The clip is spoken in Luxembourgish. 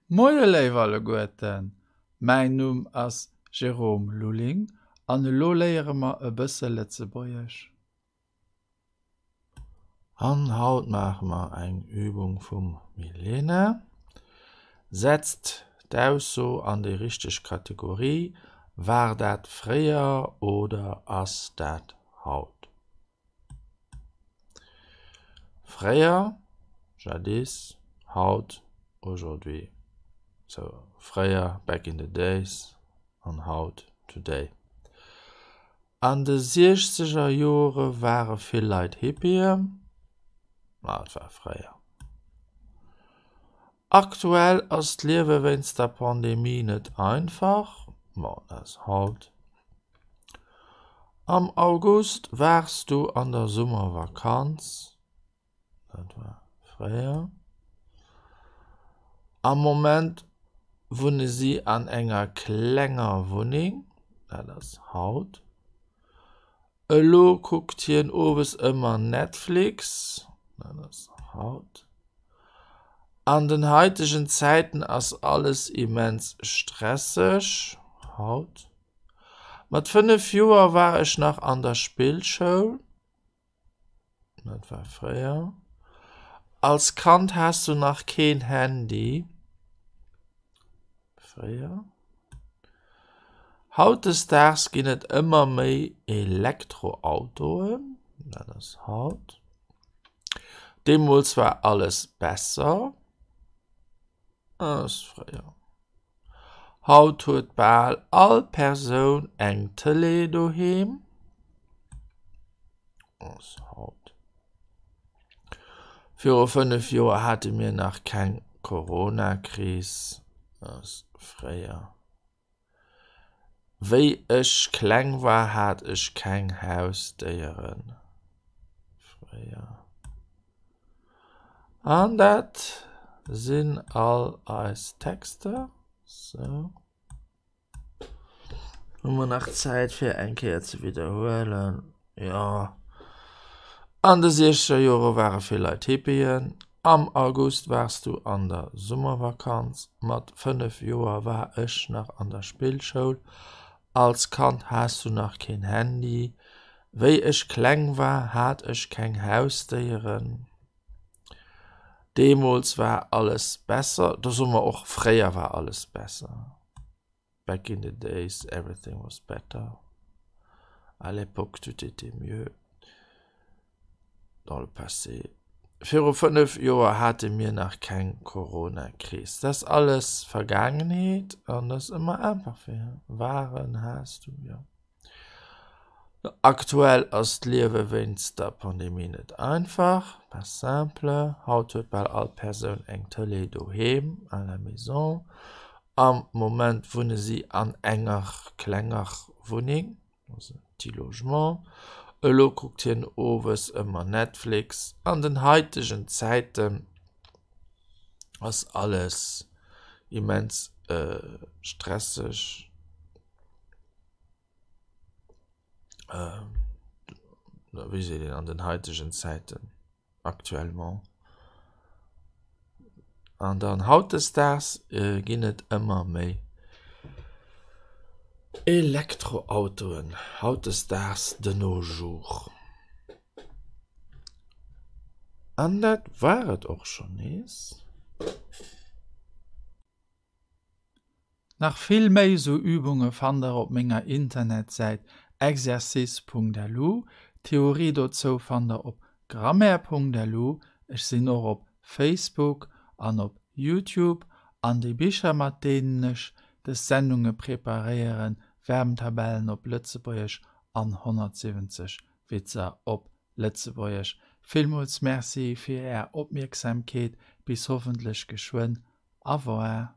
Moie léif alleguerten, mäin Numm ass Jérôme Lulling an elo léiere mer e bësse Lëtzebuergesch. An haut maache mer eng Übung vum Milena. Setzt d'Ausso an déi richteg Kategorie, War dat fréier oder ass dat haut? Fréier, jadis, haut, aujourd'hui. So fréier, back in the days, an haut, today. An de siechzeger Jore ware vill Leit Hippien, ma et war fréier. Aktuell ass d'Liewe wéinst der Pandemie net einfach, ma dat ass haut. Am August waars du an der Summervakanz, dat war fréier. Am Moment wunne si an enger klenger Wunneng, dat ass haut. Elo kuckt hien owes ëmmer Netflix, dat ass haut. An den haitegen Zäiten ass alles immens stresseg, haut. Mat 5 Joer war ech nach an der Spillschoul, dat war fréier. Als Kand has du nach keen Handy, fréier. Hautdesdaags ginn et ëmmer méi Elektroautoen, dat ass haut. Deemools war alles besser, dat ass fréier. Haut huet bal all Persoun eng Tëlee doheem, dat ass haut. Viru 5 Joer hate mir nach keng Coronakris, dat ass fréier. Wéi ech kleng war, hat ech keng Hausdéieren. Fréier. An dat sinn all eis Texter. Sou. Hu mer nach Zäit fir eng Kéier ze widderhuelen? Jo. An de siechzeger Jore ware vill Leit Hippien. Am August waars du an der Summervakanz. Mat 5 Joer war ech nach an der Spillschoul. Als Kand has du nach keen Handy. Wéi ech kleng war, hat ech keng Hausdéieren. Deemools war alles besser. Do soe mer och, fréier war alles besser. Back in the days everything was better. À l'époque tout était mieux. Dans le passé. Viru 5 Joer hate mir nach keng Corona-Kris. Dat ass alles Vergaangenheet an dat ass ëmmer imparfait. Waren, has du, jo. Aktuell ass d'Liewe wéinst der Pandemie net einfach, pas simple. Haut huet bal all Persoun eng Tëlee doheem, à la maison. Am Moment wunne si an enger klenger Wunneng, also petit logement. Elo kuckt hien owes ëmmer Netflix. An den haitegen Zäiten ass alles immens stresseg. Wéi seet een an den haitegen Zäiten? Actuellement. An dann hautdesdaags ginn et ëmmer méi Elektroautoen, hautdesdaags, de nos jours. An dat war et och schonn nees. Nach vill méi esou Übunge fannt der op menger Internetsäit exercice.lu. D'Theorie dozou fannt der op grammaire.lu. Ech sinn och op Facebook an op Youtube. An déi Bicher mat deenen ech des Sendunge preparéieren, Verbentabellen op Lëtzebuergesch an 170 Witzer op Lëtzebuergesch. Villmools Merci fir är Opmierksamkeet. Bis hoffentlech geschwënn. Au revoir.